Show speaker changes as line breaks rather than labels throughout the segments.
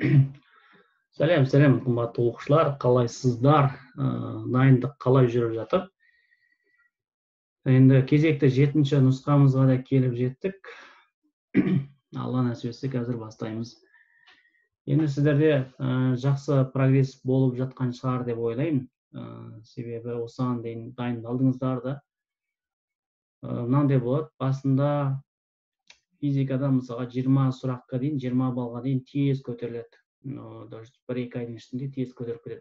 Сәлем, сәлем, қымбатты оқушылар, қалайсыздар? Дайындық қалай жүріп жатыр? Енді кезекті 7-ші нұсқамызға да келіп жеттік. Алла нәсіп етсе, қазір бастаймыз. Енді сіздерде жақсы прогресс болып жатқан шығар деп ойлаймын. Себебі осыған дейін дайындалдыңыздар да. Мынандай болады, басында физикада мысалға 20 сұраққа дейін, 20 балға дейін тез көтеріледі. Даже 1-2 айдың ішінде тез көтеріліп кетеді.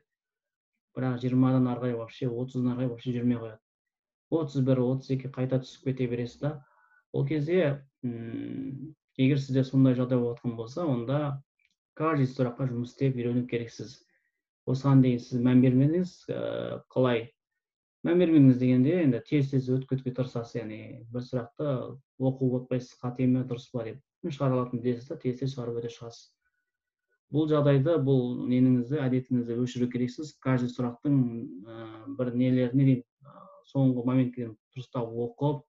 Бірақ 20-дан ары қарай вообще, 30-дан ары қарай вообще жүрмей қояды. 31, 32 қайта түсіп кете бересіз да. Ол кезде, егер сізде сондай жағдай болып жатқан болса, онда каждый сұраққа жұмыс істеп үйрену керексіз. Осыған дейін сіз мән бермедіңіз, қалай мән бермедіңіз дегенде, енді тез-тез өтіп кетуге тырысасыз, яғни бір сұрақты оқып отпайсыз, қате ме, дұрыс па деп шығара алатын білесіз да, тез-тез шығарып өте шығасыз. Бұл жағдайда бұл неніңізді, әдетіңізді өшіру керексіз. Каждый сұрақтың бір нелеріне дейін, соңғы моментке дейін дұрыстап оқып,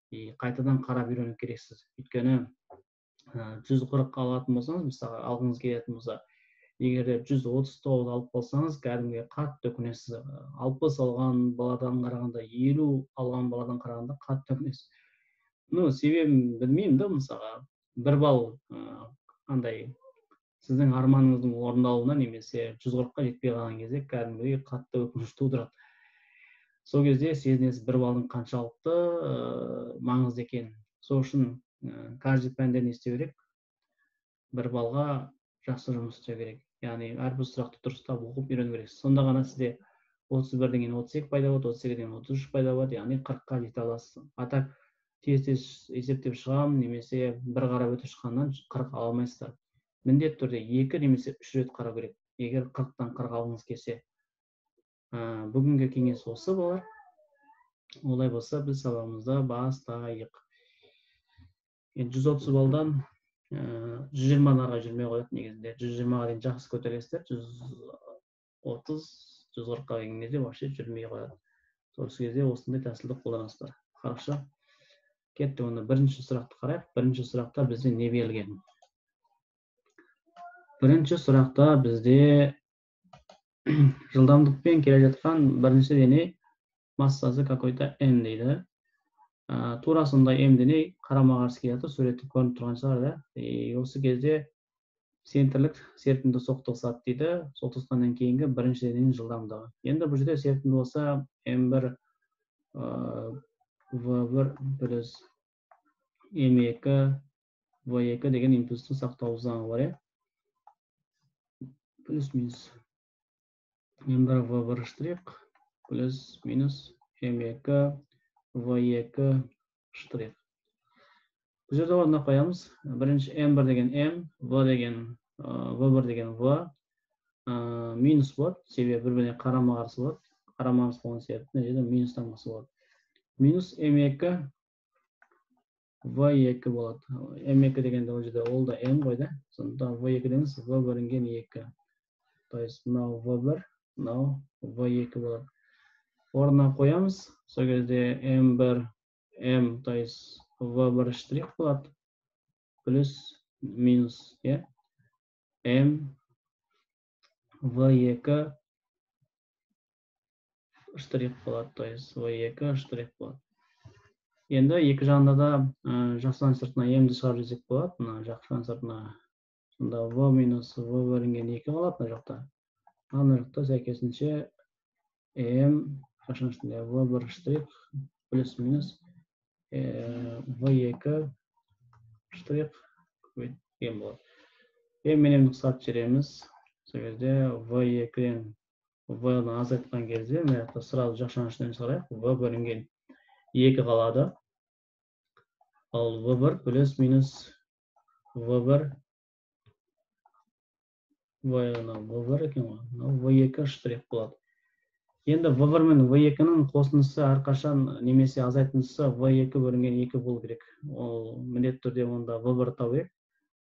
и қайтадан қарап үйрену керексіз. Өйткені 140 алатын болсаңыз, мысалға алғыңыз келетін болса, егер де 139 алып қалсаңыз, кәдімгі қатты өкінесіз. 60 алған баладан қарағанда, 50 алған баладан қарағанда қатты өкінесіз. Себебін білмеймін да, мысалға, бір балл, андай сіздің арманыңыздың орындалуына немесе 140-қа жетпей қалған кезде кәдімгідей қатты өкініш тудырады. Сол кезде сезінесіз бір балдың қаншалықты маңызды екенін. Сол үшін каждый пәнде не істеу керек? Бір балға жақсы жұмыс істеу керек. Яғни әрбір сұрақты дұрыстап оқып үйрену керек. Сонда ғана сізде 31-ден кейін 32 пайда болады, 32-ден кейін 33 пайда болады, яғни 40-қа жете аласыз. А так тез-тез есептеп шығамын немесе бір қарап өте шыққаннан 40 ала алмайсыздар. Міндетті түрде 2 немесе 3 рет қарау керек, егер 40-тан 40 алғыңыз келсе. Бүгінгі кеңес осы болар. Олай болса, біз сабағымызды бастайық. Енді 130 балдан 120-дан ары жүрмей қояды негізінде. 120-ға дейін жақсы көтересіздер, 130, 140-қа келген кезде вообще жүрмей қояды. Сол кезде осындай тәсілді қолданасыздар. Хорошо. Кеттік, онда бірінші сұрақты қарайық. Бірінші сұрақта бізде не берілген? Бірінші сұрақта бізде жылдамдықпен келе жатқан бірінші дене массасы какой-то m дейді. Тура сондай m дене қарама-қарсы келе жатыр, суретте көрініп тұрған шығар да. И осы кезде центрлік серпімді соқтығысады дейді. Соқтығысқаннан кейінгі бірінші дененің жылдамдығы. Енді бұл жерде серпімді болса m1, v1 плюс m2 v2 деген импульстің сақталу заңы бар, иә? Плюс минус m1 v1 штрих плюс минус m2 v2 штрих. Бұл жерде орнына қоямыз. Бірінші m1 деген m, v деген, v1 деген v, минус болады, себебі бір-біріне қарама-қарсы болады. Қарама-қарсы болған себепті мына жерде минус таңбасы болады. Минус m2 v2 болады. m2 дегенде ол жерде ол да m ғой да. Сонда v2 дегеніміз v бөлінген 2. То есть мынау v1, мынау v2 болады. Орнына қоямыз. Сол кезде m1 m, то есть v1 штрих болады. Плюс минус, иә? M v2 штрих болады, то есть v2 штрих болады. Енді екі жағында да жақшаның сыртына m-ді шығарып жіберсек болады. Мына жақшаның сыртына. Сонда v минус v бөлінген 2 қалады мына жақта. Ал мына жақта сәйкесінше m жақшаның ішінде v1 штрих плюс минус v2 штрих көбейткен болады. M мен m-ді қысқартып жібереміз. Сол кезде v2-ден v-ны азайтқан кезде мына жақта сразу жақшаның ішінен шығарайық. V бөлінген 2 қалады. Ал v1 плюс минус v1 v, мынау v1 екен ғой. Мынау v2 штрих болады. Енді v1 мен v2-нің қосындысы әрқашан немесе азайтындысы v2 бөлінген 2 болу керек. Ол міндетті түрде онда v1 табу керек.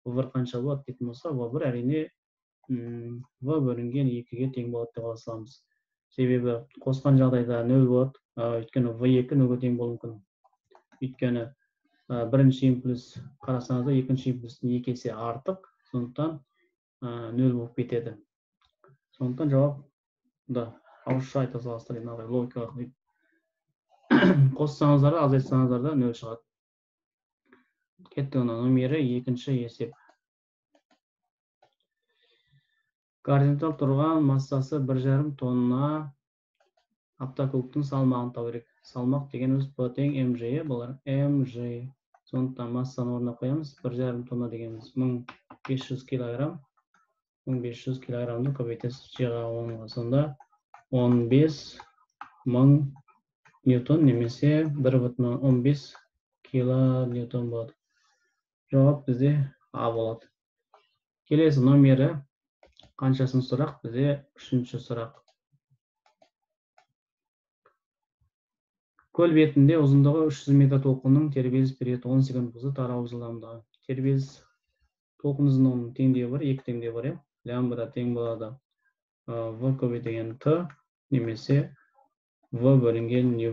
v1 қанша болады дейтін болса, v1 әрине, v бөлінген 2-ге тең болады деп ала саламыз. Себебі қосқан жағдайда 0 болады, өйткені v2 нөлге тең болуы мүмкін. Өйткені бірінші импульс қарасаңыздар, екінші импульстің 2 есе артық, сондықтан 0 болып кетеді. Сондықтан жауап да ауызша айта саласыздар, енді логикаға қоссаңыздар да, азайтсаңыздар да 0 шығады. Кетті онда номері екінші есеп. Горизонталь тұрған массасы 1,5 тонна автокөліктің салмағын табу керек. Салмақ дегеніміз P тең mg болар. mg. Сондықтан массаны орнына қоямыз. 1,5 тонна дегеніміз 1500 килограмм. 1500 килограммды көбейтесіз g-ға 10-ға. Сонда 15 000 ньютон немесе 1,15 килоньютон болады. Жауап бізде А болады. Келесі номері қаншасыншы сұрақ? Бізде үшінші сұрақ. Көл бетінде ұзындығы 300 метр толқынның тербеліс периоды 10 секунд болса, таралу жылдамдығы. Тербеліс толқын ұзындығының теңдеуі бар, екі теңдеу бар, лямбда тең болады В көбейтілген Т немесе В бөлінген ню.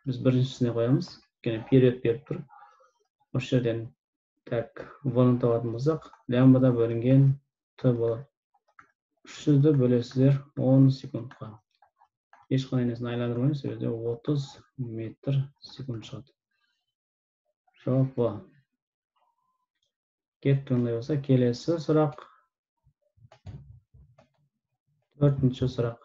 Біз біріншісіне қоямыз, өйткені период беріп тұр. Осы жерден так В-ны табатын болсақ, лямбда бөлінген Т болады. 300-ді бөлесіздер 10 секундқа. Ешқандай несін айландырмаймыз, сол жерде 30 метр секунд шығады. Жауап В. Кетті ондай болса, келесі сұрақ. Төртінші сұрақ.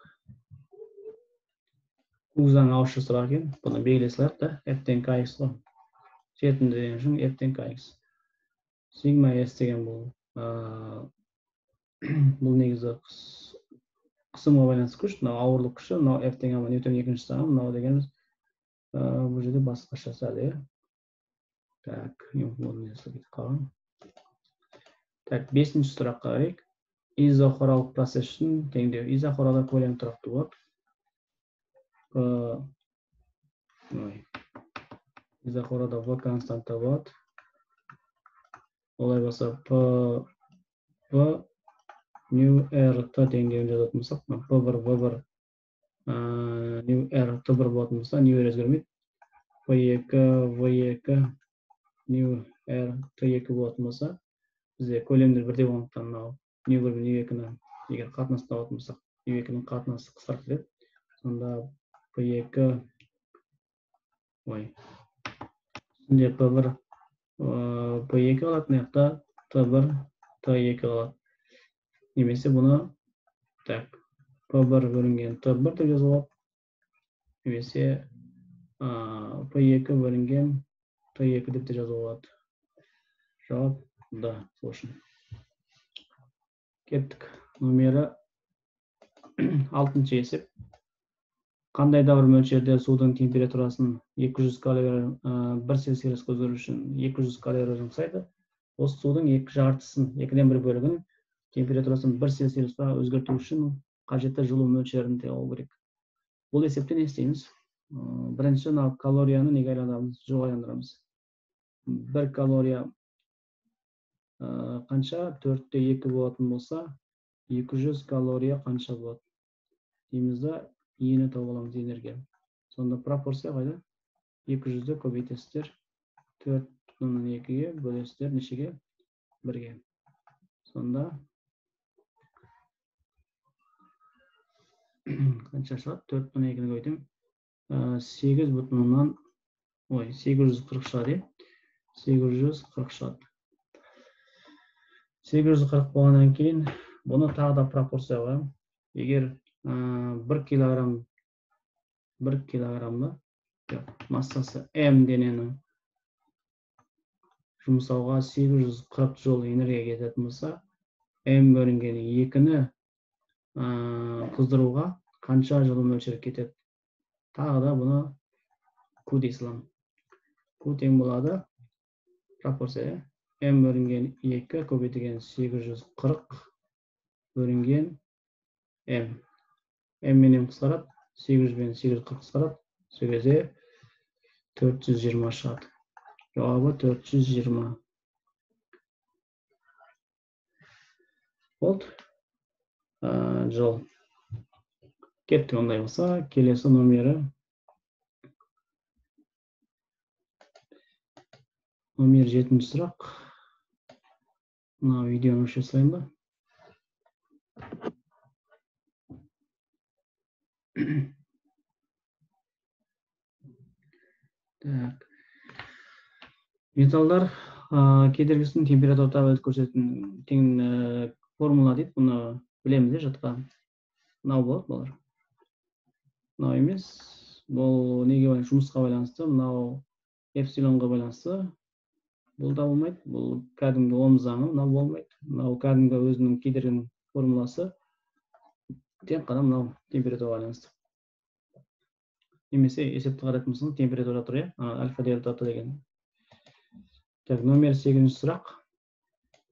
Кузаның ауызша сұрақ екен. Бұны белгілей салайық та. F тең kx қой. Жетінді деген үшін F тең kx. Сигма S деген бұл бұл негізі қысымға байланысты күш, мынау ауырлық күші, мынау F тең А ньютон екінші заңы, мынау дегеніміз бұл жерде басқаша сәл, иә. Так, кетіп қалған. Так, бесінші сұраққа қарайық. Изохоралық процесс үшін теңдеу. Изохорада көлем тұрақты болады. Изохорада В константа болады. Олай болса П В ню Р Т теңдеуін жазатын болсақ, П1 В1 ню Р Т1 болатын болса, ню Р өзгермейді. П2 В2 ню Р Т2 болатын болса, бізде көлемдер бірдей болғандықтан мынау ню 1 мен ню 2-ні егер қатынас табатын болсақ, ню 2-нің қатынасы қысқарып кетеді. Сонда П2 ой, үстінде П1 П2 қалады, мына жақта Т1 Т2 қалады. Немесе бұны так П1 бөлінген Т1 деп жазуға болады. Немесе П2 бөлінген Т2 деп те жазуға болады. Жауап Д сол үшін. Кеттік. Номері алтыншы есеп. Қандай да бір мөлшерде судың температурасын 200 калория 1 Цельсиусқа өзгеру үшін 200 калория жұмсайды. Осы судың екі жартысын, екіден бір бөлігін температурасын 1 Цельсиусқа өзгерту үшін қажетті жылу мөлшерін табу керек. Бұл есепте не істейміз? Бірінші мынау калорияны неге айландырамыз? Жылуға айландырамыз. 1 калория қанша? 4,2 болатын болса, 200 калория қанша болады? Дейміз да, ені тауып аламыз энергия. Сонда пропорция қайда? 200-ді көбейтесіздер 4,2-ге бөлесіздер нешеге? 1-ге. Сонда қанша шығады? 4,2-ні көбейтемін. 8,840 шығады. 840 шығады. 840 болғаннан кейін бұны тағы да пропорция қоямын. Егер 1 килограмм 1 килограммды массасы М денені жұмсауға 840 жол энергия кететін болса, М бөлінген 2-ні қыздыруға қанша жылу мөлшері кетеді? Тағы да бұны Q дей саламын. Q тең болады пропорция М бөлінген 2 көбейтілген 840 бөлінген М. М мен М қысқарады, 800 бен 840 қысқарады, сол кезде 420 шығады. Жауабы 420. Болды. Жол. Кеттік ондай болса, келесі номері. Номер 7 сұрақ. Мына видеоны өшіре салайын ба? Так. Металдар кедергісінің температура табелі көрсететін тең формула дейді. Бұны білеміз де жатқа. Мынау болады балалар. Мынау емес. Бұл неге байланысты? Жұмысқа байланысты. Мынау эпсилонға байланысты. Бұл да болмайды. Бұл кәдімгі Ом заңы, мынау болмайды. Мынау кәдімгі өзінің кедергінің формуласы. Тек қана мынау температураға байланысты. Немесе есепті қарайтын болсаң, температура тұр, иә? Альфа дельта Т деген. Так, номер 8-ші сұрақ.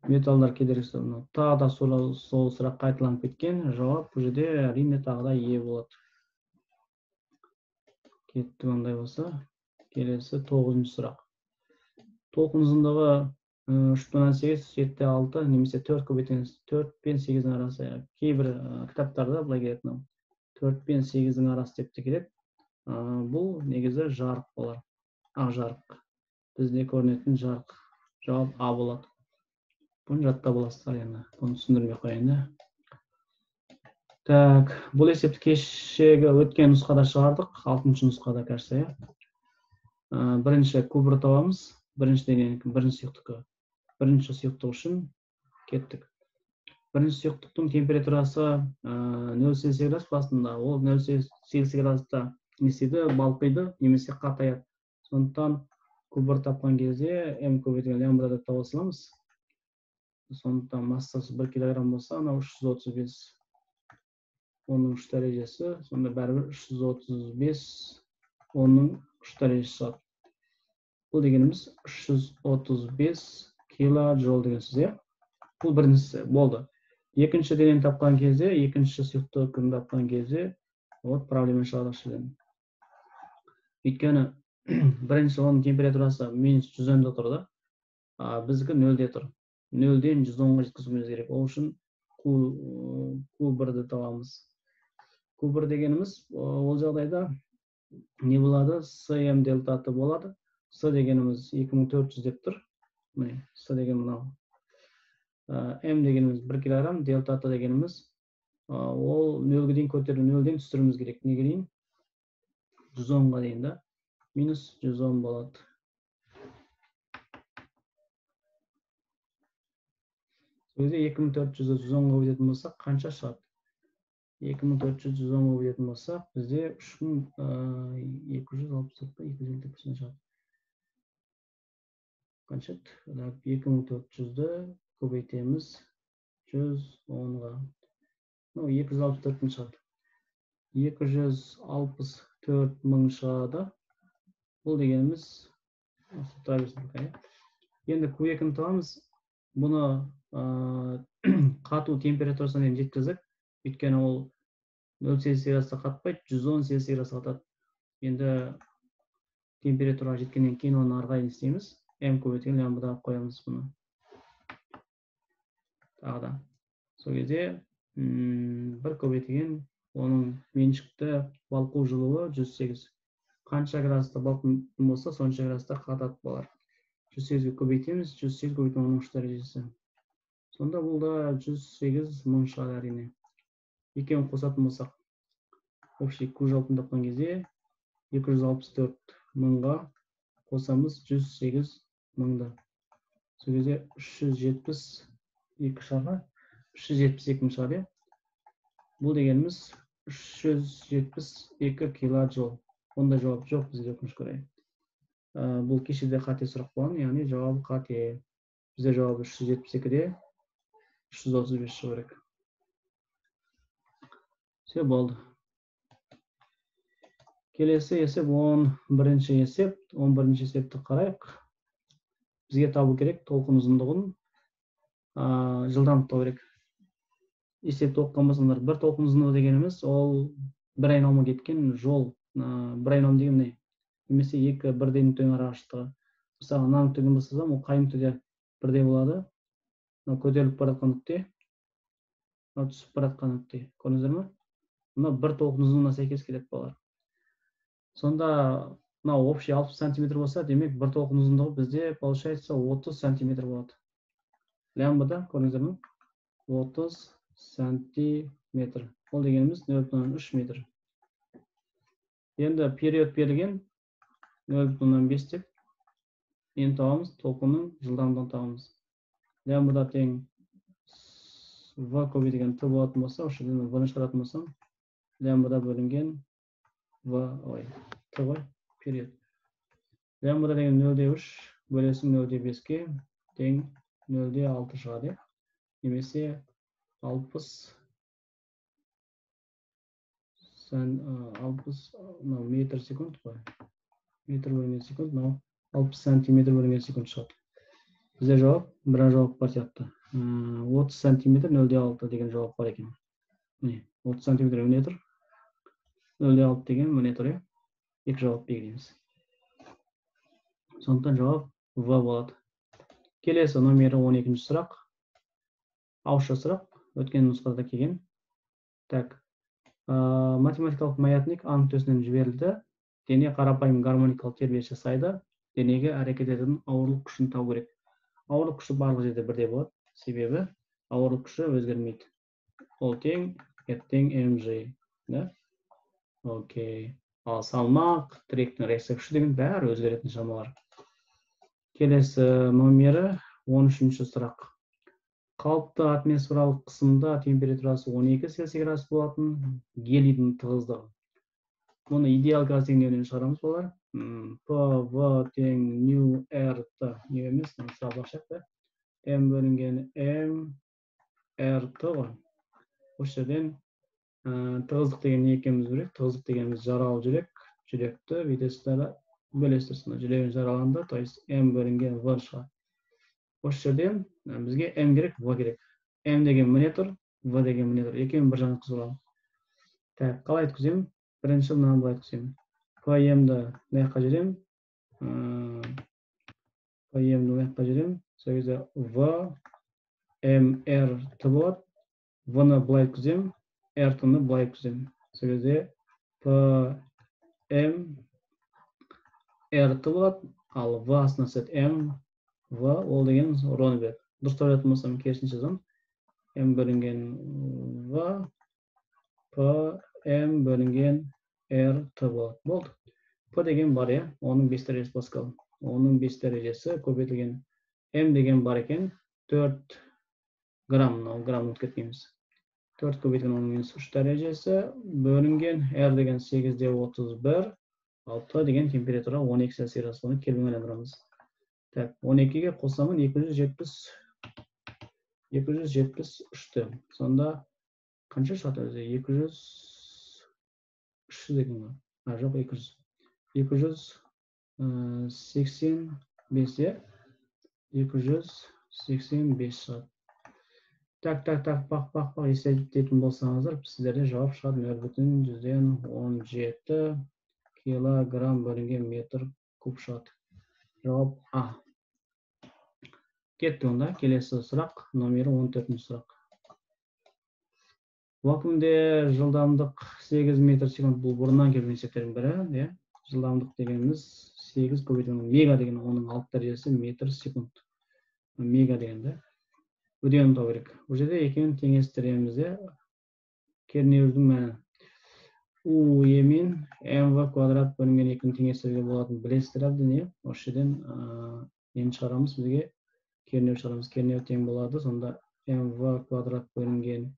Металдар кедергісі. Мынау тағы да сол сұрақ қайталанып кеткен. Жауап бұл жерде әрине тағы да Е болады. Кетті ондай болса. Келесі 9-шы сұрақ. Толқын ұзындығы 3,8, 7,6 немесе 4 көбейткен 4 пен 8-дің арасы. Кейбір кітаптарда былай келеді мынау. 4 пен 8-дің арасы деп те келеді. Бұл негізі жарық болар. Ақ жарық. Бізде көрінетін жарық. Жауап А болады. Бұны жаттап аласыздар енді. Бұны түсіндірмей қояйын да. Так, бұл есепті кешегі өткен нұсқада шығардық. 6-шы нұсқада, кажется, иә. Бірінші Q1 табамыз. Бірінші деген бірінші сұйықтікі. Бірінші сұйықтық үшін кеттік. Бірінші сұйықтықтың температурасы нөл Цельсий градус басында. Ол нөл Цельсий градуста не істейді? Балқиды немесе қатаяды. Сондықтан Q1 тапқан кезде М көбейтілген лямбда деп таба саламыз. Сондықтан массасы 1 килограмм болса, анау 335 оның 3 дәрежесі, сонда бәрібір 335 оның 3 дәрежесі шығады. Бұл дегеніміз 335 килоджоул деген сөз, иә? Бұл біріншісі болды. Екінші денені тапқан кезде, екінші сұйықтықты тапқан кезде, вот проблема шығады осы жерден. Өйткені бірінші оның температурасы минус жүз онда тұр да, біздікі нөлде тұр. Нөлден жүз онға жеткізуіміз керек. Ол үшін Q бірді табамыз. Q бір дегеніміз, ол жағдайда не болады? С М дельта Т болады. С дегеніміз 2400 деп тұр. Міне, С деген мынау. М дегеніміз 1 килограмм, дельта Т дегеніміз, ол нөлге дейін көтеріп, нөлден түсіруіміз керек. Неге дейін? Жүз онға дейін да. Минус жүз он болады. Сол кезде екі мың төрт жүзді жүз онға бөлетін болсақ, қанша шығады? Екі мың төрт жүз жүз онға бөлетін болсақ, бізде үш мың, екі жүз алпыс төрт па, екі жүз елу төрт процент шығады. Қанша еді? Так, екі мың төрт жүзді көбейтеміз жүз онға. Мынау екі жүз алпыс төрт мың шығады. Екі жүз алпыс төрт мың шығады. Бұл дегеніміз, осы тұра берсін пока, иә. Енді Q екіні табамыз. Бұны қату температурасына дейін жеткіздік. Өйткені ол нөл Цельсий градуста қатпайды, жүз он Цельсий градуста қатады. Енді температураға жеткеннен кейін оны ары қарай не істейміз? М көбейтілген лямбдаға қоямыз бұны. Тағы да. Сол кезде, бір көбейтілген оның меншікті балқу жылуы жүз сегіз. Қанша градуста балқитын болса, сонша градуста қатады балалар. Жүз сегізге көбейтеміз, жүз сегіз көбейту оның үш дәрежесі. Сонда бұл да жүз сегіз мың шығады әрине. Екеуін қосатын болсақ, общий Q жалпыны тапқан кезде екі жүз алпыс төрт мыңға қосамыз жүз сегіз мыңды. Сол кезде үш жүз жетпіс екі шығар, үш жүз жетпіс екі мың шығады, иә? Бұл дегеніміз үш жүз жетпіс екі килоджоул. Ондай жауап жоқ бізге, өкінішке орай. Бұл кешеде қате сұрақ болған, яғни жауабы қате. Бізде жауабы үш жүз жетпіс екіде үш жүз отыз бес шығу керек. Все, болды. Келесі есеп он бірінші есеп. Он бірінші есепті қарайық. Бізге табу керек толқын ұзындығын, жылдамдық табу керек. Есепті оқыған болсаңдар, бір толқын ұзындығы дегеніміз ол бір айналма кеткен жол. Бір айналым деген не? Немесе екі бірдей нүктенің арақашықтығы. Мысалы, мына нүктеден бастасам, ол қай нүктеде бірдей болады? Мынау көтеріліп бара жатқан нүкте, мынау түсіп бара жатқан нүкте. Көрдіңіздер ме? Мынау бір толқын ұзындығына сәйкес келеді балалар. Сонда мынау общий алпыс сантиметр болса, демек бір толқын ұзындығы бізде получается отыз сантиметр болады. Лямбда, көрдіңіздер ме? 30 сантиметр. Ол дегеніміз нөл бүтін оннан үш метр. Енді период берілген 0,5 деп нені табамыз? Толқынның жылдамдығын табамыз. Лямбда тең В көбейтілген Т болатын болса, осы жерден В-ны шығаратын болсам, лямбда бөлінген В, ой, Т ғой, период. Лямбда деген 0,3 бөлесің 0,5-ке тең 0,6 шығады, немесе 60 мынау метр секунд қой. Метр бөлінген секунд, мынау 60 сантиметр бөлінген секунд шығады. Бізде жауап, бір жауап бар сияқты. 30 сантиметр 0,6 деген жауап бар екен. Міне, 30 сантиметр міне тұр. 0,6 деген міне тұр, иә. Екі жауап белгілейміз. Сондықтан жауап В болады. Келесі номері 12-ші сұрақ. Ауызша сұрақ, өткен нұсқада келген. Так, математикалық маятник А нүктесінен жіберілді. Дене қарапайым гармоникалық тербеліс жасайды. Денеге әрекет ететін ауырлық күшін табу керек. Ауырлық күші барлық жерде бірдей болады. Себебі ауырлық күші өзгермейді. Ол тең R тең mg, да? Окей. Ал салмақ, тіректің реакция күші деген бәрі өзгеретін шамалар. Келесі номері 13-ші сұрақ. Қалыпты атмосфералық қысымда температурасы 12 Цельсий градус болатын гелийдің тығыздығы. Мұны идеал газ теңдеуінен шығарамыз олар. П, В тең ню Р Т, ню емес, сразу ашайық та. М бөлінген М Р Т ғой. Осы жерден тығыздық деген не екенін білу керек. Тығыздық дегеніміз жаралы жүрек, жүректі бүйтесіздер, бөлесіздер, сонда жүрегін жараланды, то есть М бөлінген В шығады. Осы жерден бізге М керек, В керек. М деген міне тұр, В деген міне тұр. Екеуін бір жағына өткізіп аламын. Так, қалай өткіземін? Бірінші мынаны былай өткіземін. ПМ-ді мына жаққа жіберемін. ПМ-ді мына жаққа жіберемін. Сол кезде В, М, Р, Т болады. В-ны былай өткіземін, Р, Т-ны былай өткіземін. Сол кезде П, М, Р, Т болады. Ал В астына түседі М, В, ол деген роны береді. Дұрыстап жататын болсам, керісінше жазамын. М бөлінген В, П, М бөлінген Р, Т болады. Болды. П деген бар, иә, оның 5 дәрежесі паскал. Оның 5 дәрежесі көбейтілген М деген бар екен, 4 грамм, мынау грамм ұмытып кетпейміз. 4 көбейтілген 10 минус 3 дәрежесі бөлінген Р деген 8,31, ал Т деген температура 12 Цельсий градус. Оны кельвинге айналдырамыз. Так, 12-ге қосамын 273-ті. Сонда қанша шығады өзі? 200, 300 екен ғой. А, жоқ, 200. 285, иә? 285 шығады. Так, так, так, бақ, бақ, бақ есептейтін болсаңыздар, сіздерде жауап шығады 0,17 килограмм бөлінген метр куб шығады. Жауап А. Кетті онда. Келесі сұрақ, номері 14-ші сұрақ. Вакуумде жылдамдық 8 метр секунд, бұл бұрыннан келген есептердің бірі, иә. Жылдамдық дегеніміз 8 көбейтілген мега деген оның 6 дәрежесі метр секунд. Мега дегенді үдеуін табу керек. Бұл жерде екеуін теңестіреміз де. Кернеудің мәні У Е мен МВ квадрат бөлінген екіні теңестіруге болатынын білесіздер әбден, иә. Осы жерден нені шығарамыз, бізге кернеу шығарамыз. Кернеу тең болады, сонда МВ квадрат бөлінген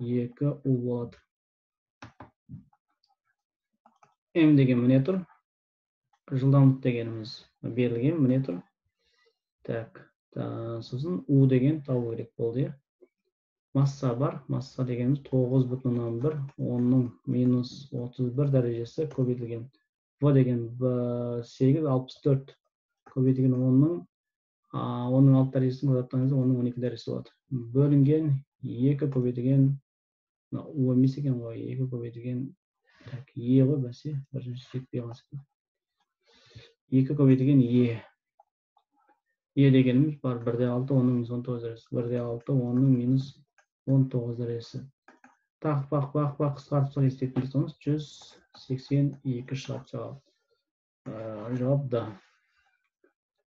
2 У болады. М деген міне тұр. Жылдамдық дегеніміз берілген міне тұр. Так, сосын У деген табу керек болды, иә. Масса бар. Масса дегеніміз 9,1 10-ның минус 31 дәрежесі көбейтілген. В деген 8,64 көбейтілген 10-ның 6 дәрежесін квадраттаған кезде 10-ның 12 дәрежесі болады. Бөлінген 2 көбейтілген, У емес екен ғой, 2 көбейтілген, так, Е ғой бәсе, бірінші жетпей қалған секілді. 2 көбейтілген Е. Е дегеніміз бар 1,6 10-ның минус 19 дәрежесі. 1,6 10-ның минус 19 дәрежесі. Тақ, бақ, бақ, бақ, қысқартып есептейтін болсаңыз, 182 шығады жауап. Жауап да.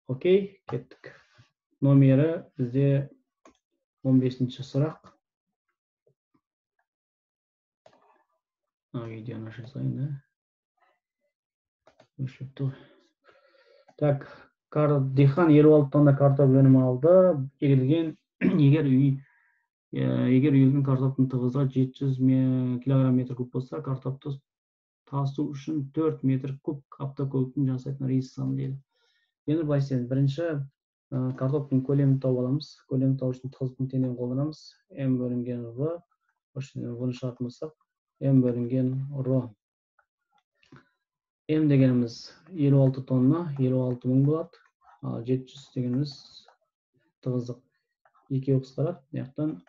Окей, кеттік. Номері бізде 15-ші сұрақ. Видеоны аша салайын, да. Өшіріпті. Так, дихан 56 тонна картоп өнімі алды. Егілген, егер үйілген картоптың тығыздығы 700 килограмм метр куб болса, картопты тасу үшін 4 метр куб автокөліктің жасайтын рейс саны дейді. Енді былай істейміз. Бірінші картоптың көлемін тауып аламыз. Көлемін табу үшін тығыздықтың теңдеуін қолданамыз. М бөлінген В, осы жерден В-ны шығаратын болсақ, М бөлінген Р. М дегеніміз 56 тонна, 56 мың болады. Ал 700 дегеніміз тығыздық. Екеуі қысқарады. Мына жақтан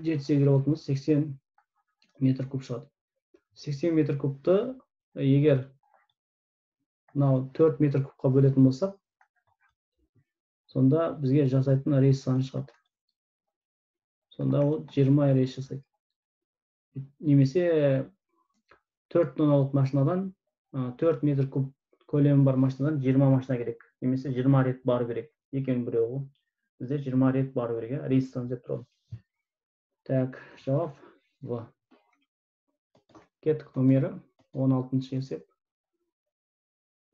жеті сегіз елу алтымыз 80 метр куб шығады. 80 метр кубты егер мынау 4 метр кубқа бөлетін болсақ, сонда бізге жасайтын рейс саны шығады. Сонда ол 20 рейс жасайды. Немесе 4 тонналық машинадан, 4 метр куб көлемі бар машинадан 20 машина керек. Немесе 20 рет бару керек. Екеуінің біреуі ғой. Бізде 20 рет бару керек, иә? Рейс саны деп тұр. Так, жауап В. Кеттік, номері 16 есеп.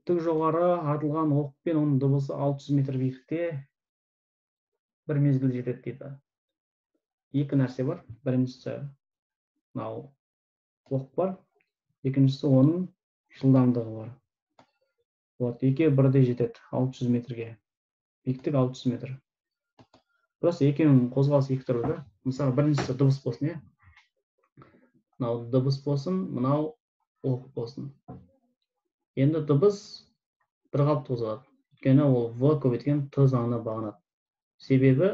Тік жоғары атылған оқ пен оның дыбысы 600 метр биіктікте бір мезгіл жетеді дейді. Екі нәрсе бар. Біріншісі мынау оқ бар, екіншісі оның жылдамдығы бар. Вот, екеуі бірдей жетеді 600 метрге. Биіктік 600 метр. Просто екеуінің қозғалысы екі түрлі да. Мысалы, біріншісі дыбыс болсын, иә? Мынау дыбыс болсын, мынау оқ болсын. Енді дыбыс бір қалыпты қозғалады. Өйткені ол В көбейткен Т заңына бағынады. Себебі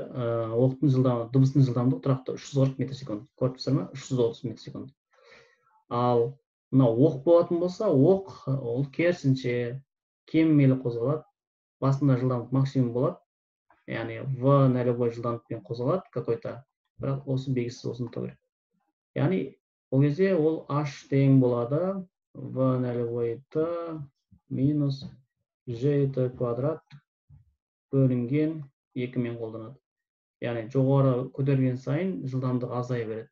оқтың жылдамдығы, дыбыстың жылдамдығы тұрақты 340 метр секунд. Көріп тұрсыздар ма? 330 метр секунд. Ал мынау оқ болатын болса, оқ ол керісінше кемімелі қозғалады. Басында жылдамдық максимум болады. Яғни В нолевой жылдамдықпен қозғалады какой-то, бірақ осы белгісіз, осыны табу керек. Яғни ол кезде ол H тең болады В нолевой Т минус Ж Т квадрат бөлінген 2-мен қолданады. Яғни жоғары көтерген сайын жылдамдық азая береді.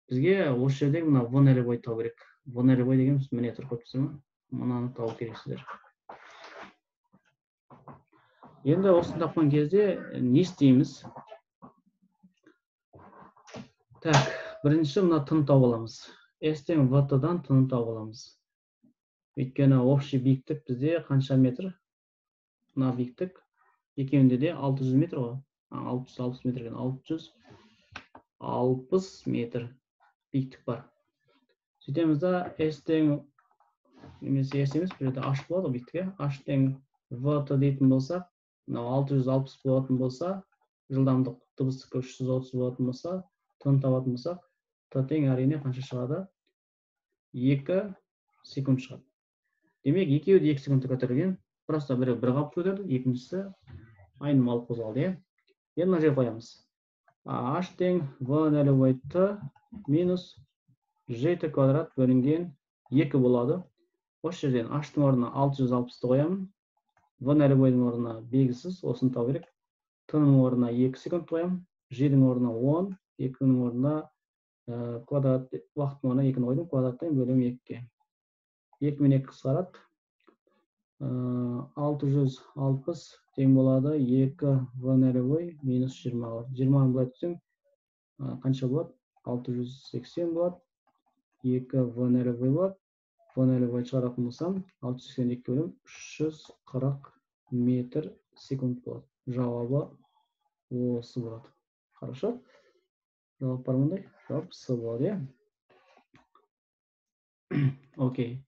Бізге осы жердегі мына В нолевой табу керек. В нолевой дегеніміз міне тұр, көріп тұрсыздар ма? Мынаны табу керексіздер. Енді осыны тапқан кезде не істейміз? Так, бірінші мына Т-ны тауып аламыз. S тең В Т-дан Т-ны тауып аламыз. Өйткені общий биіктік бізде қанша метр? Мына биіктік екеуінде де 600 метр ғой. 660 метр екен. 660 метр биіктік бар. Сөйтеміз да, S тең немесе S емес, бұл жерде H болады ғой биіктік, иә? H тең В Т дейтін болсақ, мынау 660 болатын болса, жылдамдық дыбыстікі 330 болатын болса, Т-ны табатын болсақ, Т тең әрине қанша шығады? 2 секунд шығады. Демек, екеуі де 2 секундта көтерілген. Просто біреу бір қалыпты көтерді, екіншісі айнымалы қозғалды, иә? Енді мына жерге қоямыз. H тең В нолевой Т минус Ж Т квадрат бөлінген 2 болады. Осы жерден H-тың орнына 660-ты қоямын. В нолевойдың орнына белгісіз, осыны табу керек. Т-ның орнына 2 секунд қоямын. Ж-дің орнына 10, 2-нің орнына квадрат, уақыттың орнына 2-ні қойдым, квадраттан бөлемін 2-ге. 2 мен 2 қысқарады. 660 тең болады 2 В нолевой минус 20. 20-ны былай түссең, қанша болады? 680 болады. 2 В нолевой болады. В нолевой шығаратын болсам, 682 бөлім 340 метр секунд болады. Жауабы осы болады. Хорошо? Жауап бар мындай? Жауап С болады, иә? Окей.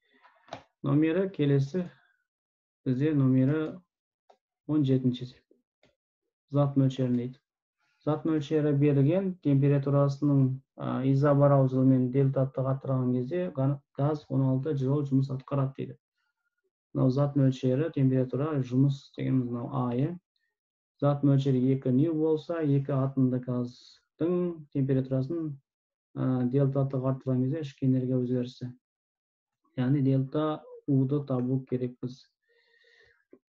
Номері келесі бізде номері 17 есеп. Зат мөлшерін дейді. Зат мөлшері берілген, температурасының изобарал жылымен дельта Т-ға арттырған кезде газ 16 жыл жұмыс атқарады дейді. Мынау зат мөлшері, температура, жұмыс дегеніміз мынау А, иә? Зат мөлшері 2 ню болса, 2 атомды газдың температурасын дельта Т-ға арттырған кезде ішкі энергия өзгерісі. Яғни дельта U-ды табу керекпіз.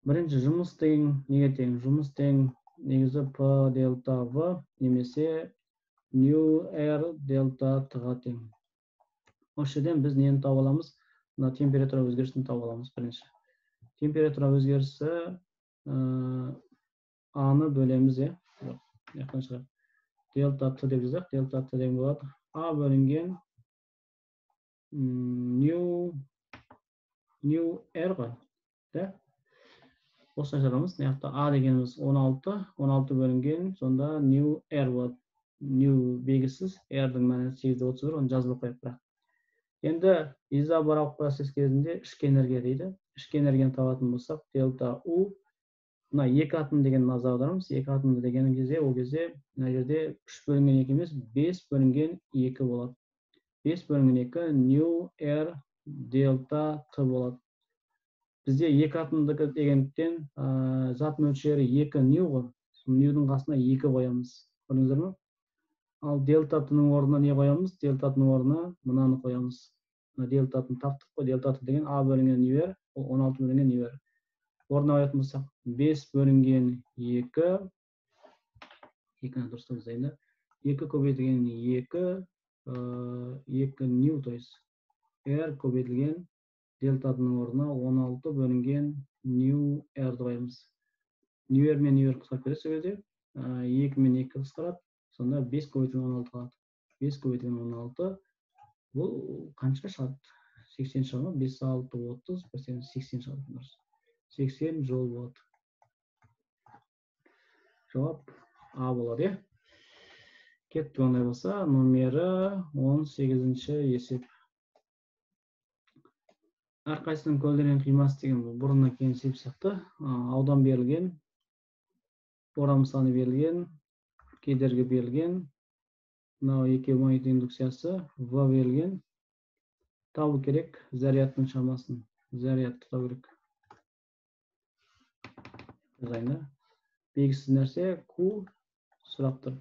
Бірінші жұмыс тең неге тең? Жұмыс тең негізі П дельта В немесе ню R дельта Т-ға тең. Осы жерден біз нені тауып аламыз? Мына температура өзгерісін тауып аламыз бірінші. Температура өзгерісі А-ны бөлеміз, иә? Жоқ, мына шығар. Дельта Т деп жазайық. Дельта Т деген болады. А бөлінген нью R ғой, да? Осылай жазамыз. Мына жақта А дегеніміз 16, 16 бөлінген, сонда нью R болады. Нью белгісіз, R-дің мәні 8,31, оны жазып қояйық бірақ. Енді изобаралық процесс кезінде ішкі энергия дейді. Ішкі энергияны табатын болсақ, дельта У, мына екі атом деген назар аударамыз. Екі атомды деген кезде, ол кезде мына жерде 3 бөлінген 2 емес, 5 бөлінген 2 болады. 5 бөлінген 2 нью R дельта Т болады. Бізде екі атомдікі дегендіктен зат мөлшері 2 нью ғой. Ньюдің қасына 2 қоямыз. Көрдіңіздер ме? Ал дельта Т-ның орнына не қоямыз? Дельта Т-ның орнына мынаны қоямыз. Мына дельта Т-ны таптық қой. Дельта Т деген А бөлінген нью R, ол 16 бөлінген нью R. Орнына қоятын болсақ, 5 бөлінген 2, 2-ні дұрыстап жазайын да. 2 көбейтілген 2, 2 нью, то есть R көбейтілген дельта Т-ның орнына 16 бөлінген нью R-ді қоямыз. Нью R мен нью R қысқарып кетеді сол кезде. 2 мен 2 қысқарады. Сонда 5 көбейтілген 16 қалады. 5 көбейтілген 16, бұл қанша шығады? 80 шығады ма? 5, 6, 30, 1, 80 шығады. 80 жол болады. Жауап А болады, иә? Кеттік ондай болса, номері 18-ші есеп. Әрқайсысының көлденең қимасы деген бұл бұрыннан кейін есеп сияқты. Аудан берілген, орам саны берілген, кедергі берілген, мынау екеуі магнит индукциясы, В берілген. Табу керек зарядтың шамасын. Зарядты табу керек. Жазайын да. Белгісіз нәрсе Q сұрап тұр.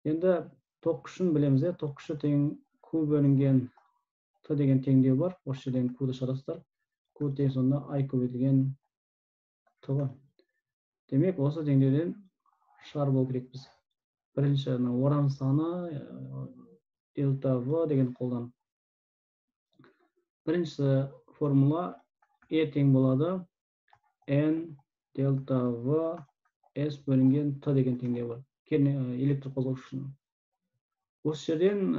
Енді ток күшін білеміз, иә? Ток күші тең Q бөлінген Т деген теңдеу бар. Осы жерден Q-ды шығарасыздар. Q тең сонда I көбейтілген Т ғой. Демек, осы теңдеуден шығарып алу керекпіз. Бірінші орам саны дельта В деген қолданып. Бірінші формула E тең болады N дельта В S бөлінген Т деген теңдеу бар. Электр қозғауыш үшін. Осы жерден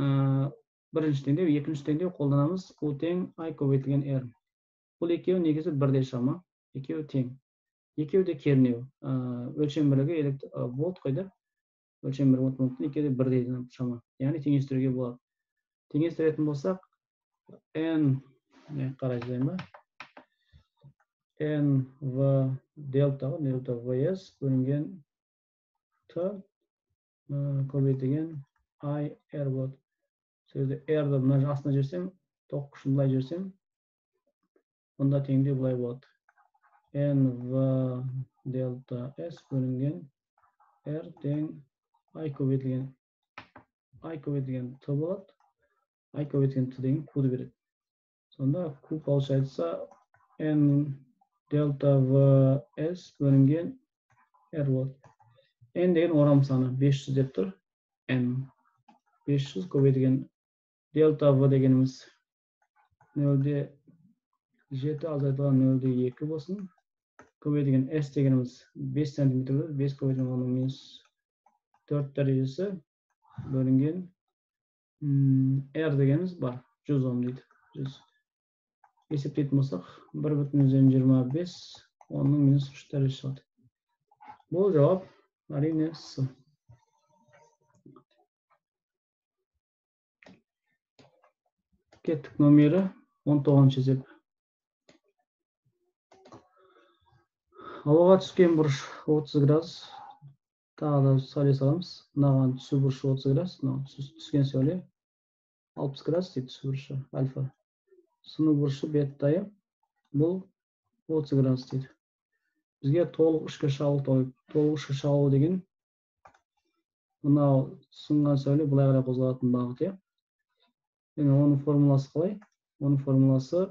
бірінші теңдеу, екінші теңдеу қолданамыз. U тең I көбейтілген R. Бұл екеуі негізі бірдей шама, екеуі тең. Екеуі де кернеу. Өлшем бірлігі вольт қой да. Өлшем бірлігі вольт, екеуі де бірдей шама. Яғни теңестіруге болады. Теңестіретін болсақ, N, қарай жазайын ба? N V дельта, дельта VS бөлінген Т көбейтілген I R болады. Сол жерде R-ді мына астына жіберсем, ток күшін былай жіберсем, онда теңдеу былай болады. N V дельта S бөлінген R тең I көбейтілген Т болады. I көбейтілген Т деген Q-ды береді. Сонда Q получается N дельта V S бөлінген R болады. N деген орам саны 500 деп тұр. N 500 көбейтілген дельта V дегеніміз 0,7 азайтылған 0,2 болсын. Көбейтілген S дегеніміз 5 сантиметр, 5 көбейтілген 10 минус 4 дәрежесі бөлінген R дегеніміз бар, 100 ом дейді. 100. Есептейтін болсақ, 1,25 10 минус 3 дәрежесі шығады. Бұл жауап әрине С. Кеттік номері 19 есеп. Ауаға түскен бұрыш 30 градус. Тағы да сәуле саламыз. Мынаған түсу бұрышы 30 градус, мынау түскен сәуле 60 градус дейді түсу бұрышы альфа. Сыну бұрышы беттайы бұл 30 градус дейді. Бізге толық ішкі шағылу, толық ішкі шағылу деген мынау сынған сәуле былай қарай қозғалатын бағыт, иә. Енді оның формуласы қалай? Оның формуласы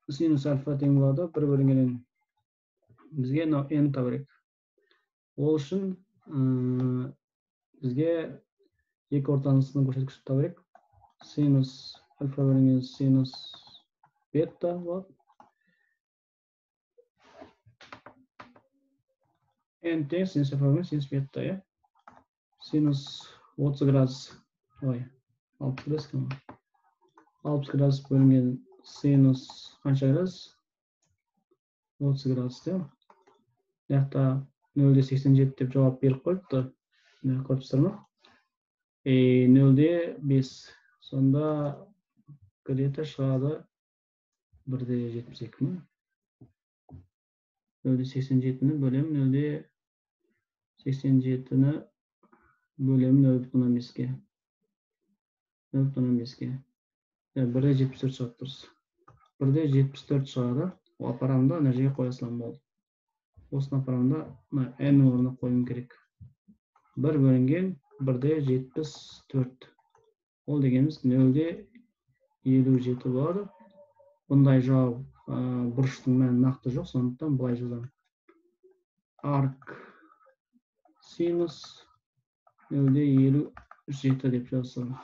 синус альфа тең болады 1 бөлінген n. Бізге мынау n табу керек. Ол үшін бізге екі ортаның сыну көрсеткішін табу керек. Синус альфа бөлінген синус Бета болады. N тең синус альфа бөлінген синус бета, иә? Синус 30 градус, ой, 60 градус кім? 60 градус бөлінген синус қанша градус? 30 градус, иә? Мына жақта 0,87 деп жауап беріп қойыпты. Мына көріп тұрсыздар ма? 0,5. Сонда где-то шығады 1,72 ма? 0,87-ні бөлемін 0,87-ні бөлемін 0,5-ке. 0,5-ке. 1,74 шығады дұрыс. 1,74 шығады. Апарамын да ана жерге қоя саламын, болды. Осыны апарамын да мына n орнына қоюым керек. 1 бөлінген 1,74. Ол дегеніміз 0,57 болады. Бұндай жауап бұрыштың мәні нақты жоқ, сондықтан былай жазамын. Арк синус 0,57 деп жазсам.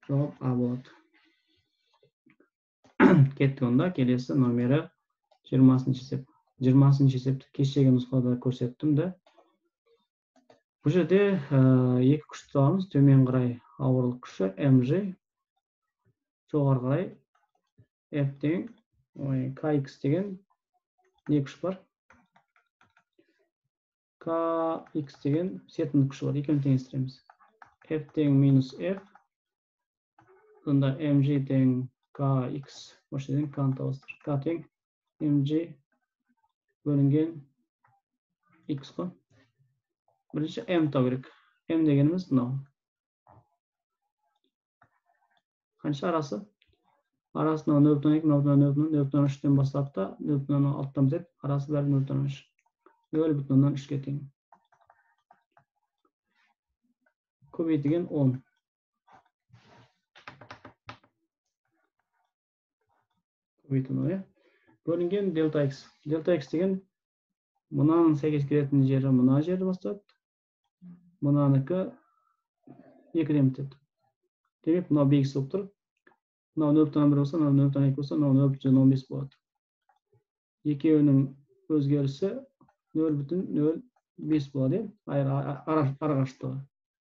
Жауап А болады. Кеттік онда келесі номері 20-шы есеп. 20-шы есепті кешегі нұсқада көрсеттім де. Бұл жерде екі күшті аламыз. Төмен қарай ауырлық күші mg, жоғары қарай F тең, ой, kx деген не күш бар? Kx деген серпімдік күші бар. Екеуін теңестіреміз. F тең минус F, сонда mg тең kx, осы жерден k-ны табастыр. K тең mg бөлінген x қой. Бірінші m табу керек. M дегеніміз мынау. Қанша арасы? Арасында 0,2, 0,3, 0,3-тен бастап та 0,6-тан бітеді. Арасы бәрі 0,3. 0,3-ке тең. Көбейтілген 10. Көбейтілген, иә? Бөлінген дельта x. Дельта x деген мынаның сәйкес келетін жері мына жерді бастады. Мынанікі 2-ден бітеді. Демек, мынау белгісі болып тұр. Мынау 0,1 болса, мынау 0,2 болса, мынау 0,15 болады. Екеуінің өзгерісі 0,05 болады, арақашықтығы.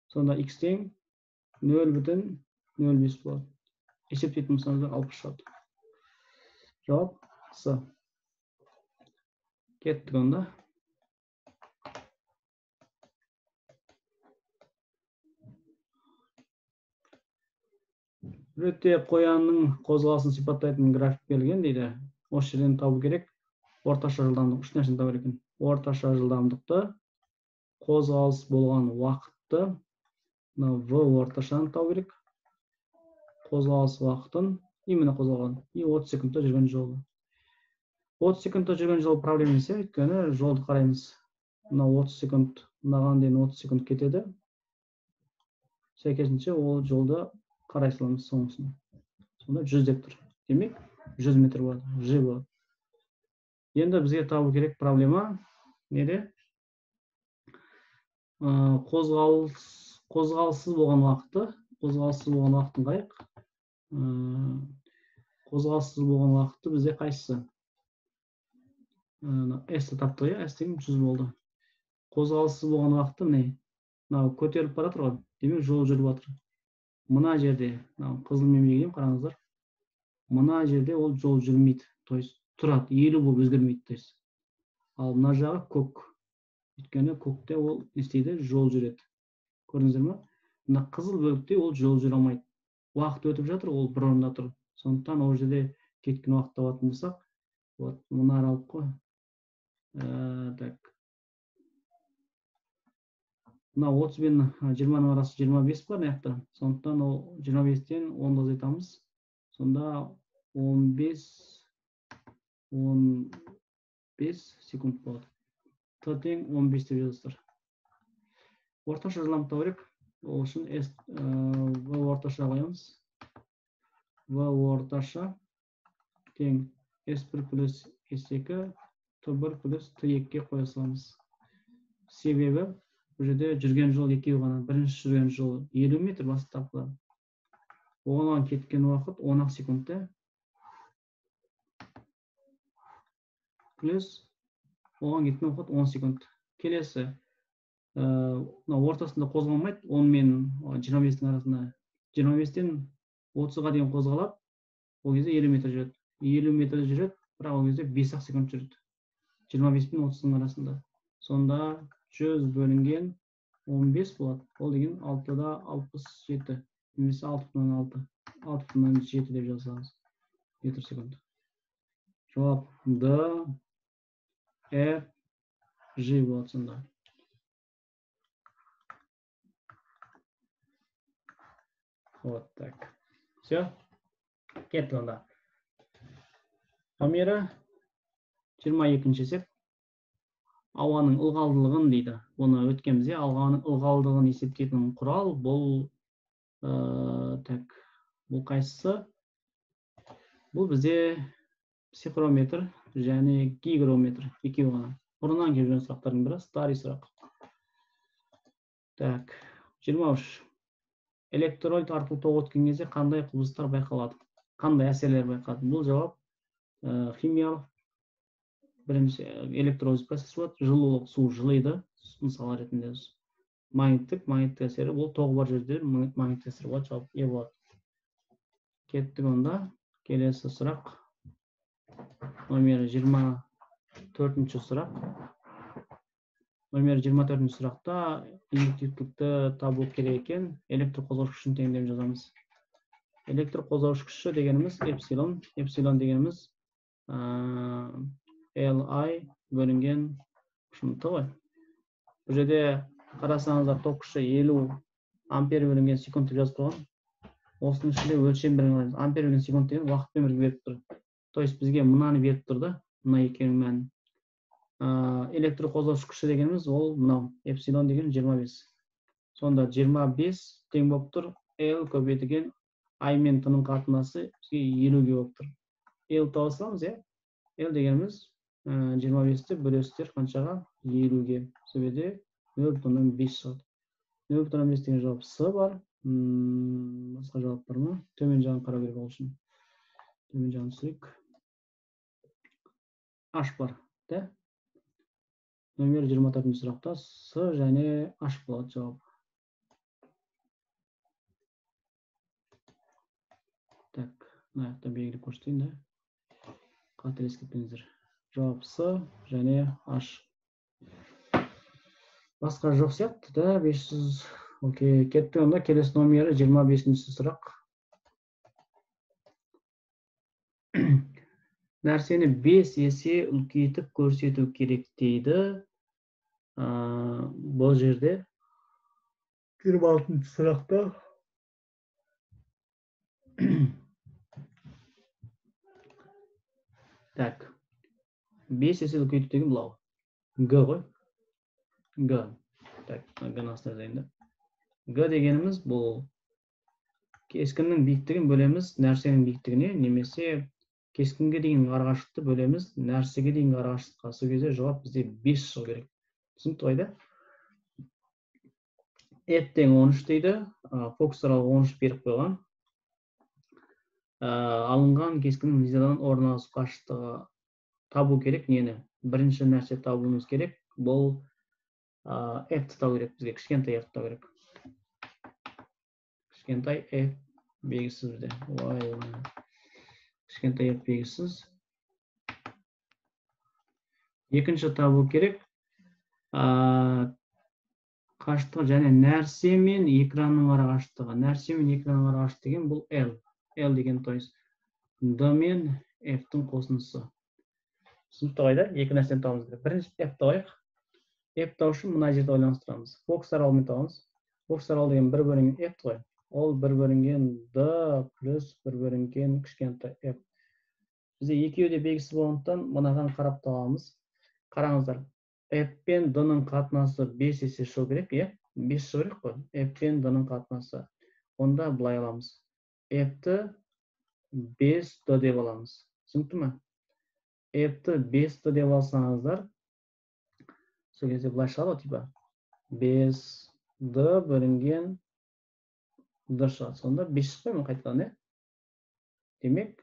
Сонда x тең 0,05 болады. Есептейтін болсаңыздар 60 шығады. Жауап С. Кеттік онда. Суретте қоянның қозғалысын сипаттайтын график берілген дейді. Осы жерден табу керек орташа жылдамдық. Үш нәрсені табу керек екен. Орташа жылдамдықты, қозғалыс болған уақытты, мынау В орташаны табу керек. Қозғалыс уақытын, именно қозғалған, и 30 секундта жүрген жолы. 30 секундта жүрген жол проблема емес, өйткені жолды қараймыз. Мынау 30 секунд, мынаған дейін 30 секунд кетеді. Сәйкесінше ол жолды қарай саламыз соңғысын. Сонда 100 деп тұр. Демек, 100 метр болады, Ж болады. Енді бізге табу керек проблема неде? Қозғалыссыз болған уақыты, қозғалыссыз болған уақытын қарайық. Қозғалыссыз болған уақыты бізде қайсысы? S-ті таптық, иә? S деген 100 болды. Қозғалыссыз болған уақыты міне, мынау көтеріліп бара жатыр ғой. Демек, жол жүріп жатыр. Мына жерде, мынау қызылмен белгілеймін, қараңыздар. Мына жерде ол жол жүрмейді, то есть тұрады, 50 болып өзгермейді, то есть. Ал мына жағы көк. Өйткені көкте ол не істейді? Жол жүреді. Көрдіңіздер ме? Мына қызыл бөлікте ол жол жүре алмайды. Уақыт өтіп жатыр, ол бір орында тұр. Сондықтан ол жерде кеткен уақыт табатын болсақ, вот мына аралық қой. Так. Мына 30 бен 20-ның арасы 25 бар мына жақта. Сондықтан ол 25-тен 10-ды азайтамыз. Сонда 15 секунд болады. Т тең 15 деп жазасыздар. Орташа жылдамдық табу керек. Ол үшін S, В орташа қоямыз. В орташа тең S1 плюс S2, Т1 плюс Т2-ге қоя саламыз. Себебі бұл жерде жүрген жол екеуі ғана. Бірінші жүрген жол 50 метр бастапқы. Оған кеткен уақыт 10 секундта. Плюс оған кеткен уақыт 10 секунд. Келесі, мына ортасында қозғалмайды, 10 мен 25-тің арасында. 25-тен 30-ға дейін қозғалады, ол кезде 50 метр жүреді. 50 метр жүреді, бірақ ол кезде 5 секунд жүреді. 25 пен 30-ның арасында. Сонда 100 бөлінген 15 болады. Ол деген 6,67 немесе 6,6. 6,7 деп жазамыз. Метр секунд. Жауап Д, F, G болады сонда. Вот так. Все. Кетті онда. Номері 22-ші есеп. Ауаның ылғалдылығын дейді. Оны өткенбіз, ауаның ылғалдылығын есептейтін құрал бұл, так, бұл қайсысы? Бұл бізде психрометр және гигрометр екеуі ғана. Бұрыннан келіп жүрген сұрақтардың бірі, старый сұрақ. Так, 23. Электролит арқылы тоқ өткен кезде қандай құбылыстар байқалады? Қандай әсерлер байқалады? Бұл жауап химиялық, бірінші электролиз процесі болады, жылулық, су жылиды, мысал ретінде. Магниттік әсері, бұл тоғы бар жерде магниттік әсері болады, жауап Е болады. Кеттік онда. Келесі сұрақ. Номері 24-ші сұрақ. Номері 24-ші сұрақта индуктивтілікті табу керек екен. Электр қозғауыш күшін теңдеуін жазамыз. Электр қозғауыш күші дегеніміз эпсилон. Эпсилон дегеніміз Li бөлінген Т ғой. Бұл жерде қарасаңыздар ток күші 50 ампер бөлінген секунд деп жазып қойған. Осының ішінде өлшем бірлігін, ампер бөлінген секунд деген уақытпен бірге беріп тұр. То есть бізге мынаны беріп тұр да, мына екеуінің мәнін. Электр қозғауыш күші дегеніміз ол мынау, эпсилон деген 25. Сонда 25 тең болып тұр, L көбейтілген I мен Т-ның қатынасы бізге 50-ге болып тұр. L таба саламыз, иә? L дегеніміз 25-ті бөлесіздер қаншаға? 50-ге. Сол жерде 0,5 шығады. 0,5 деген жауап С бар. Басқа жауап бар ма? Төмен жағын қарау керек ол үшін. Төмен жағын түсірейік. H бар, да? Номер 24-ші сұрақта С және H болады жауап. Так, мына жақта белгілеп көрсетейін да. Қателесіп кетпеңіздер. Жауап С және H. Басқа жоқ сияқты да, 500. Окей, кетті онда. Келесі номері 25-ші сұрақ. Нәрсені 5 есе үлкейтіп көрсету керек дейді. Бұл жерде 26-шы сұрақта так, 5 есе үлкейту деген мынау. Г ғой. Г. Так, Г-ны астына жазайын да. Г дегеніміз бұл кескіннің биіктігін бөлеміз нәрсенің биіктігіне, немесе кескінге дейін арақашықтықты бөлеміз нәрсеге дейінгі арақашықтыққа. Сол кезде жауап бізде 5 шығу керек. Түсінікті ғой да? F тең 13 дейді. Фокус аралығы 13 беріп қойған. Алынған кескіннің линзадан орналасу қашықтығы табу керек нені? Бірінші нәрсе табуымыз керек. Бұл F-ті табу керек бізге. Кішкентай F табу керек. Кішкентай F белгісіз бізде. Ой, кішкентай F белгісіз. Екінші табу керек қашықтығы және нәрсе мен экранның арақашықтығы. Нәрсе мен экранның арақашықтығы деген бұл L. L деген, то есть D мен F-тің қосындысы. Түсінікті ғой да? Екі нәрсені табуымыз керек. Бірінші F табайық. F табу үшін мына жерді ойланыстырамыз. Фокус аралығымен табамыз. Фокус аралығы деген 1 бөлінген F ғой. Ол 1 бөлінген D плюс 1 бөлінген кішкентай F. Бізде екеуі де белгісіз болғандықтан мынаған қарап табамыз. Қараңыздар, F пен D-ның қатынасы 5 есе шығу керек, иә? 5 шығу керек қой. F пен D-ның қатынасы. Онда былай аламыз. F-ті 5D деп аламыз. Түсінікті ме? F-ті 5D деп алсаңыздар, сол кезде былай шығады ғой, типа 5D бөлінген D шығады. Сонда 5 шықпай ма қайтадан, иә? Демек,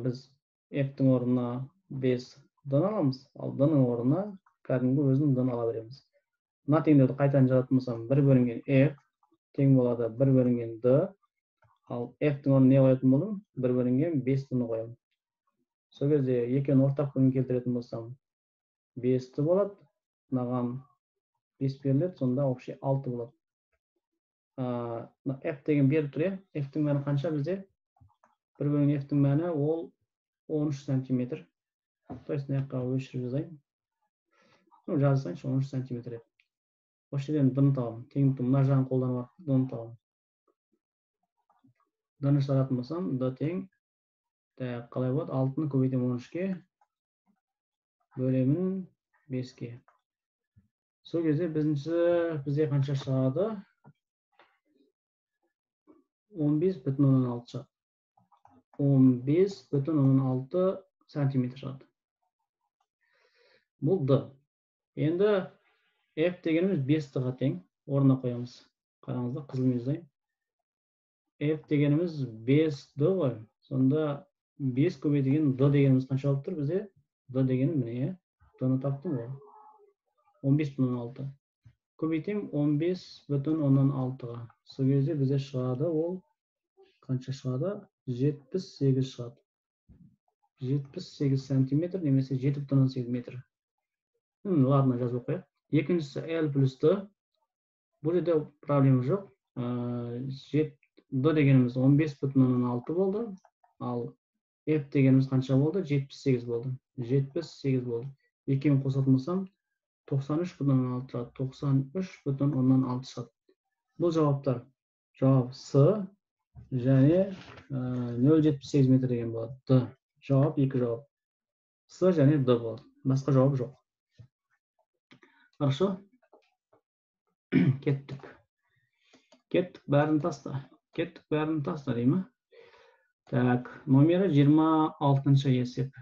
біз F-тің орнына 5 D-ны аламыз. Ал D-ның орнына кәдімгі өзінің D-ны ала береміз. Мына теңдеуді қайтадан жазатын болсам, 1 бөлінген F тең болады 1 бөлінген D. Ал F-тің орнына не қоятын болдым? 1 бөлінген 5-ні қоямын. Сол кезде екеуін ортақ бөлім келтіретін болсам, 5-ті болады. Мынаған 5 беріледі, сонда общий 6 болады. F деген беріп тұр, иә? F-тің мәні қанша бізде? 1 бөлінген F-тің мәні ол 13 сантиметр. То есть мына жаққа өшіріп жазайын. Ну, жазсайыншы, 13 сантиметр деп. Осы жерден D-ны табамын. Теңдікті мына жағын қолданып D-ны табамын. D-ны шығаратын болсам, D тең, так, қалай болады? 6-ны көбейтемін 13-ке, бөлемін 5-ке. Сол кезде бізде қанша шығады? 15,6 шығады. 15,6 сантиметр шығады. Бұл D. Енді F дегеніміз 5-ға тең. Орнына қоямыз. Қараңыздар, қызылмен жазайын. F дегеніміз 5D ғой. Сонда 5 көбейтілген D дегеніміз қанша болып тұр бізде? D деген міне, D-ны таптым ғой. 15,6. Көбейтемін 15,6-ға. Сол кезде бізде шығады ол қанша шығады? 78 шығады. 78 сантиметр немесе 7,8 метр. Ладно, жазып қояйық. Екіншісі L плюс D. Бұл жерде проблема жоқ. D дегеніміз 15,6 болды. Ал F дегеніміз қанша болды? 78 болды. 78 болды. Екеуін қосатын болсам, 93,6 шығады. 93,6 шығады. Бұл жауаптар. Жауап С және 0,78 метр деген болады. Д. Жауап екі жауап. С және Д болады. Басқа жауап жоқ. Хорошо? Кеттік. Кеттік, бәрін таста. Кеттік, бәрін таста дей ме? Так, номері 26-шы есеп.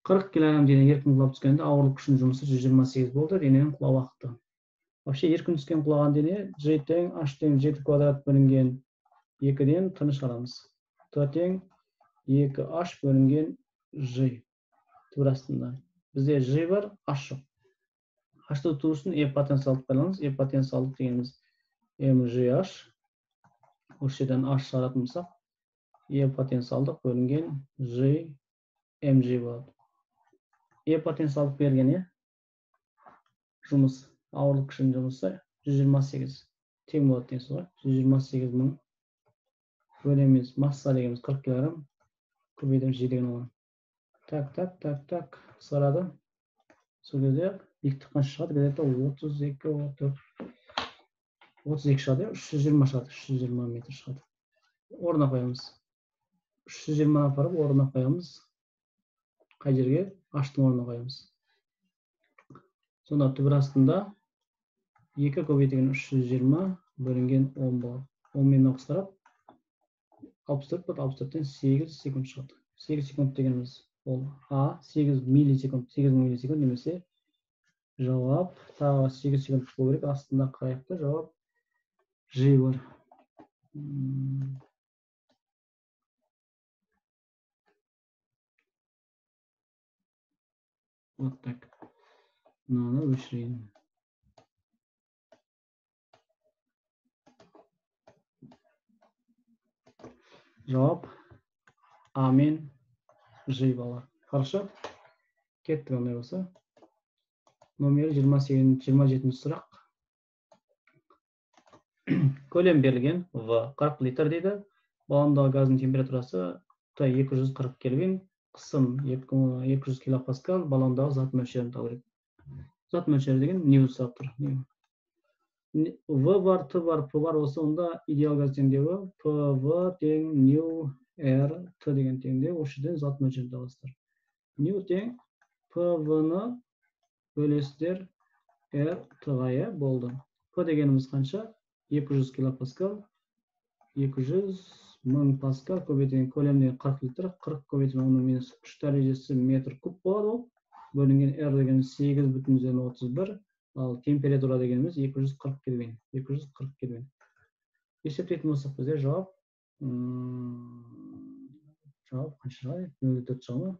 40 килограмм дене еркін құлап түскенде ауырлық күшінің жұмысы 128 болды, дененің құлау уақыты. Вообще еркін түскен құлаған дене G тең H тең 7 квадрат бөлінген 2-ден Т-ны шығарамыз. Т тең 2H бөлінген G. Түбір астында. Бізде G бар, H жоқ. H-ты табу үшін E потенциалдық пайдаланамыз. E потенциалдық дегеніміз MGH. Осы жерден H шығаратын болсақ, E потенциалдық бөлінген G MG болады. E потенциалдық берген, е? Жұмыс, ауырлық күшінің жұмысы 128 тең болады деген сөз ғой. 128 мың бөлеміз масса дегеніміз 40 килограмм көбейтеміз G деген оған. Так, так, так, так, қысқарады. Сол кезде биіктік қанша шығады? Где-то 32, 32 шығады, 320 шығады, 320 метр шығады. Орнына қоямыз. 320 апарып орнына қоямыз. Қай жерге? H-тың орнына қоямыз. Сонда түбір астында 2 көбейтілген 320 бөлінген 10 болады. 10 мен қысқарады. 64 болады, 64-тен 8 секунд шығады. 8 секунд дегеніміз ол А, 8 миллисекунд, 8 миллисекунд немесе жауап тағы 8 секунд болу керек. Астында қарайық та, жауап Ж бар. Вот так. Мынаны өшірейін. Жауап А мен Ж балалар. Хорошо? Кеттік ондай болса. Номері 27 сұрақ. Көлем берілген В 40 литр дейді. Баллондағы газдың температурасы Т 240 кельвин, қысым 200 килопаскаль, баллондағы зат мөлшерін табу керек. Зат мөлшері деген нью сұрап тұр. В бар, Т бар, П бар болса, онда идеал газ теңдеуі П, В тең нью Р, Т деген теңдеу. Осы жерден зат мөлшерін табасыздар. Нью тең П, В-ны бөлесіздер Р, Т-ға, иә, болды. П дегеніміз қанша? 200 килопаскаль, 200 мың паскаль көбейтілген көлем деген 40 литр, 40 көбейтілген 10 минус 3 дәрежесі метр куб болады ол. Бөлінген R дегеніміз 8,31, ал температура дегеніміз 240 кельвин, 240 кельвин. Есептейтін болсақ бізде жауап қанша шығады? 0,4 шыға ма?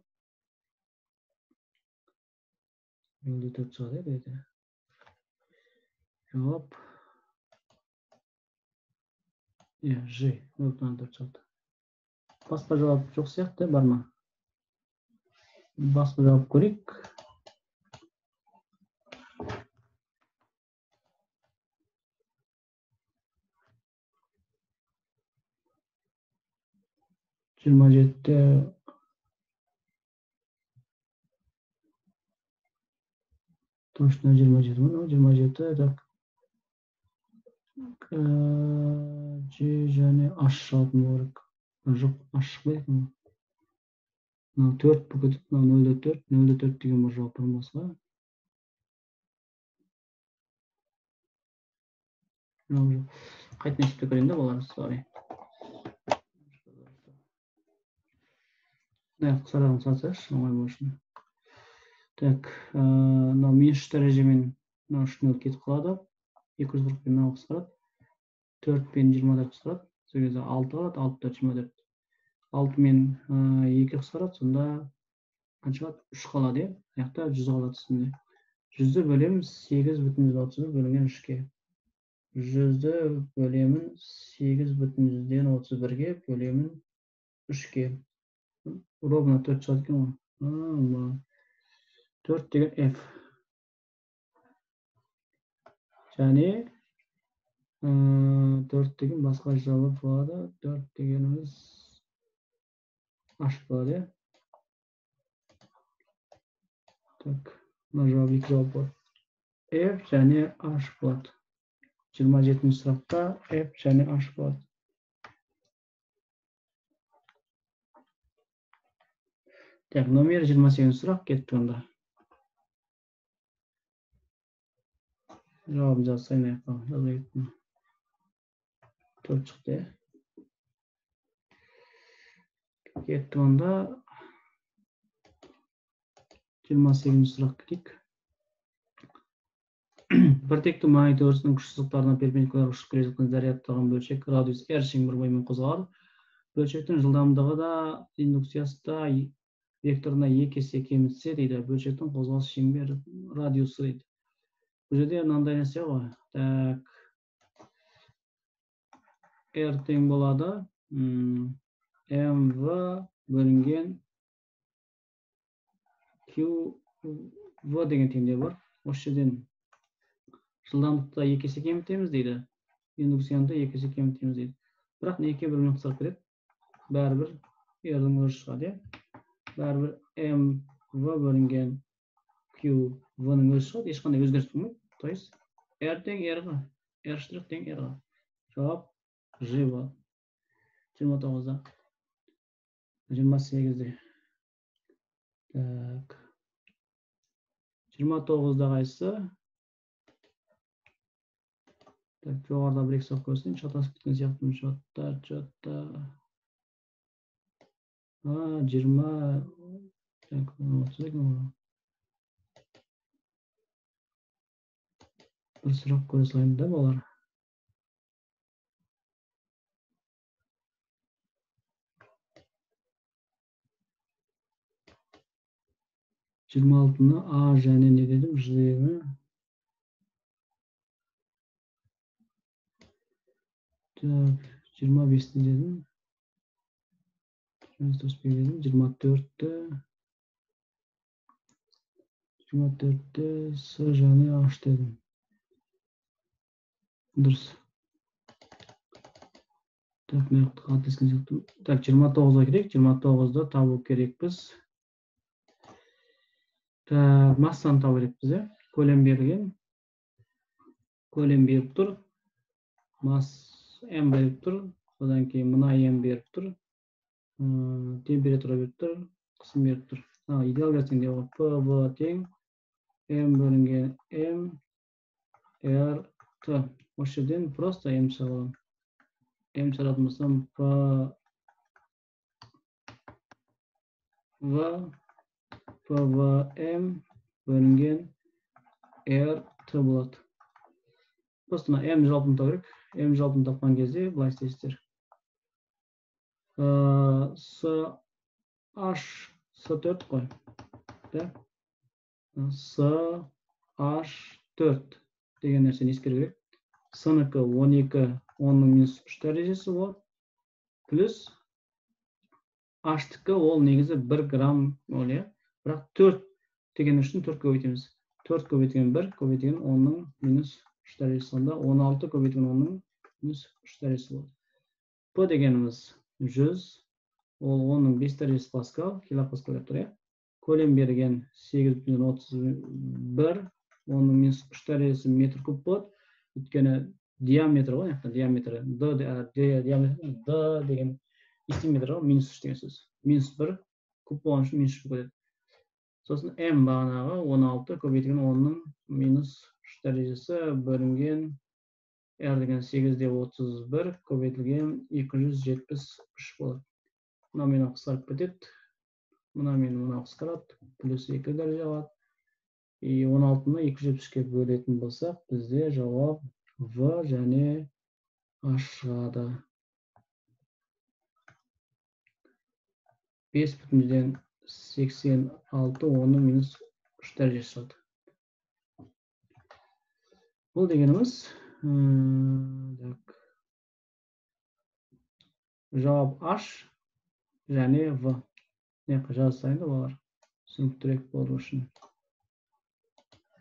0,4 шығады, иә. Жауап иә, Ж 0,4 шығады. Басқа жауап жоқ сияқты, бар ма? Басқа жауап көрейік. 27-те точно 27 мынау 27, так. Ж және H шығатын болу керек. Жоқ, H шықпайды екен. Мынау 4 болып кетеді, мынау 0,4, 0,4 деген бір жауап бар басқа. Жоқ, жоқ. Қайтадан есептеп көрейін да, балалар, sorry. Мына қысқарағын салсайшы, оңай болу үшін. Так, мынау минус 3 дәрежемен мынау 3,0 кетіп қалады. 240 пен мынау қысқарады. 4 пен 24 қысқарады. Сол кезде 6 қалады, 6 4 24. 6 мен 2 қысқарады, сонда қанша қалады? 3 қалады, иә? Мына жақта 100 қалады үстінде. 100-ді бөлемін 8,31 бөлінген 3-ке. 100-ді бөлемін 8,31-ге бөлемін 3-ке. Ровно 4 шығады екен ғой. 4 деген F. Және 4 деген басқа жауап болады. 4 дегеніміз H болады, иә. Так, мына жауап екі жауап болады. F және H болады. 27-ші сұрақта F және H болады. Так, номер 28 сұрақ кетті онда. Жауабын жазсайын аяққа жаза кеттім. 4 шықты, иә. Кетті онда. 28-ші сұрақ кетейік. Бір текті магнит өрісінің күш сызықтарына перпендикуляр ұшып келе жатқан зарядталған бөлшек радиус R шеңбер бойымен қозғалады. Бөлшектің жылдамдығы да индукциясы да векторына 2 есе кемітсе дейді. Бөлшектің қозғалыс шеңбер радиусы дейді. Бұл жерде мынандай нәрсе ғой. Так. R тең болады MV бөлінген QV деген теңдеу бар. Осы жерден жылдамдықты 2 есе кемітеміз дейді. Индукцияны да 2 есе кемітеміз дейді. Бірақ неге бір-бірінен қысқарып кетеді? Бәрібір R-дің өзі шығады, иә? Бәрібір MV бөлінген QV-ның өзі шығады, ешқандай өзгеріс болмайды. То есть R тең R-ға, R штрих тең R-ға. Жауап Ж болады. 29-да. 28-де. Так. 29-да қайсысы? Так, жоғарыда бір екі сұрақ көрсетейін. Шатасып кеткен сияқтымын. Чё-то. 20. Так, 30 екен ғой. Бір сұрақ көре салайын да, балалар. 26-ны А және не дедім? Ж дедім. Так, 25-ті дедім. 25 дедім. 24-ті. 24-ті С және H дедім. Дұрыс. Так, мен қателескен сияқтымын. Так, 29-ға керек. 29-ды табу керекпіз. Так, массаны табу керекпіз, иә? Көлем берілген. Көлем беріп тұр. Масс М беріп тұр. Содан кейін мына М беріп тұр. Температура беріп тұр. Қысым беріп тұр. Идеал газ теңдеуі ғой. П, В тең М бөлінген М, Р, Т. Осы жерден просто М шыға аламын. М шығаратын болсам, П, В, П, В, М бөлінген Р, Т болады. Просто мына М жалпыны табу керек. М жалпыны тапқан кезде былай істейсіздер. С, H, С 4 қой. Да? С, H, 4 деген нәрсені ескеру керек. С-нікі 12, 10-ның минус 3 дәрежесі болады. Плюс H-тікі ол негізі 1 грамм ол, иә. Бірақ 4 деген үшін 4 көбейтеміз. 4 көбейтілген 1 көбейтілген 10-ның минус 3 дәрежесі. Сонда 16 көбейтілген 10-ның минус 3 дәрежесі болады. П дегеніміз 100, ол 10-ның 5 дәрежесі паскал, килопаскал деп тұр, иә. Көлем берген 8,31, 10-ның минус 3 дәрежесі метр куб болады. Өйткені диаметр ғой, мына диаметрі D, диаметр D деген метр ғой, минус 3 деген сөз. Минус 1 куб болған үшін минус 3 болып кетеді. Сосын М бағанағы 16 көбейтілген 10-ның минус 3 дәрежесі бөлінген R деген 8,31 көбейтілген 273 болады. Мына мен қысқарып кетеді. Мына мен мына қысқарады. Плюс 2 дәреже алады. И 16-ны 273-ке бөлетін болсақ, бізде жауап В және H шығады. 5,86 10-ның минус 3 дәрежесі шығады. Бұл дегеніміз жауап H және В. Мына жаққа жазсайын да балалар, түсініктірек болу үшін.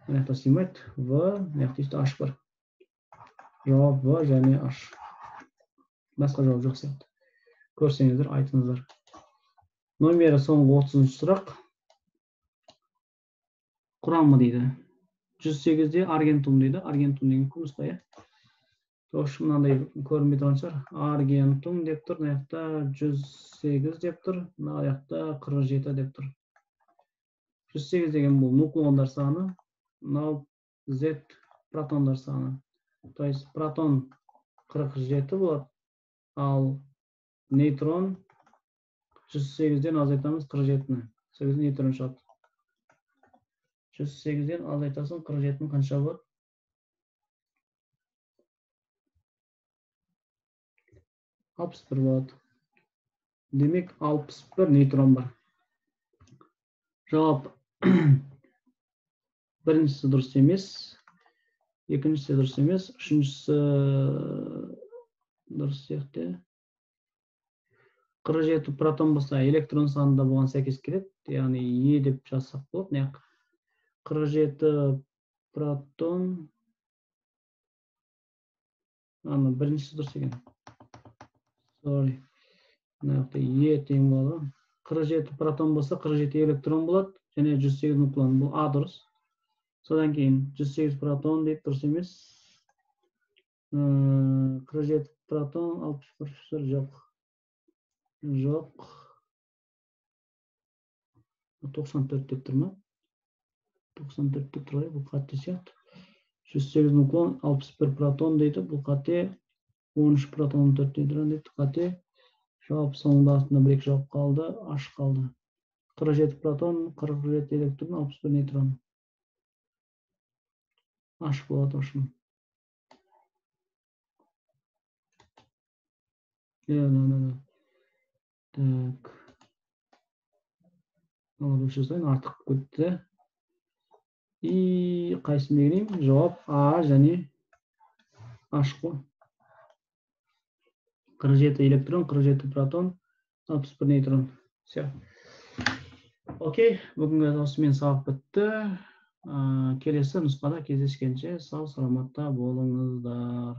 Мына жақта сыймайды. В, мына жақта H бар. Жауап В және H. Басқа жауап жоқ сияқты. Көрсеңіздер, айтыңыздар. Номері соңғы 30-шы сұрақ. Құрамы дейді. 108-де аргентум дейді. Аргентум деген күміс қой, иә. Тош мынандай көрінбей тұрған шығар. Аргентум деп тұр. Мына жақта 108 деп тұр. Мына жақта 47 деп тұр. 108 деген бұл нуклеондар саны. Мынау Z протондар саны. То есть протон 47 болады. Ал нейтрон 108-ден азайтамыз 47-ні. Сол кезде нейтрон шығады. 108-ден азайтасың 47-ні қанша болады? 61 болады. Демек 61 нейтрон бар. Жауап біріншісі дұрыс емес, екіншісі дұрыс емес, үшіншісі дұрыс сияқты. 47 протон болса, электрон саны да бұған сәйкес келеді. Яғни Е деп жазсақ болады. Мына 47 протон. Ана біріншісі дұрыс екен. Sorry. Мына жақта Е тең болады. 47 протон болса, 47 электрон болады және 108 нуклеон. Бұл А дұрыс. Содан кейін 108 протон деп дұрыс емес. 47 протон, 61 жоқ. Жоқ. 94 деп тұр ма? 94 деп тұр ғой, бұл қате сияқты. 108 нуклеон, 61 протон дейді, бұл қате. 13 протон, 4 нейтрон дейді, қате. Жауап соңында астында бір екі жауап қалды, H қалды. 47 протон, 47 электрон, 61 нейтрон. H болады общем. Да. Так. Мынаны өшіре салайын, артық кетті. И қайсысын белгілеймін? Жауап А және H қой. 47 электрон, 47 протон, 61 нейтрон. Все. Окей, бүгінгі осымен сабақ бітті. Келесі нұсқада кездескенше сау саламатта болыңыздар.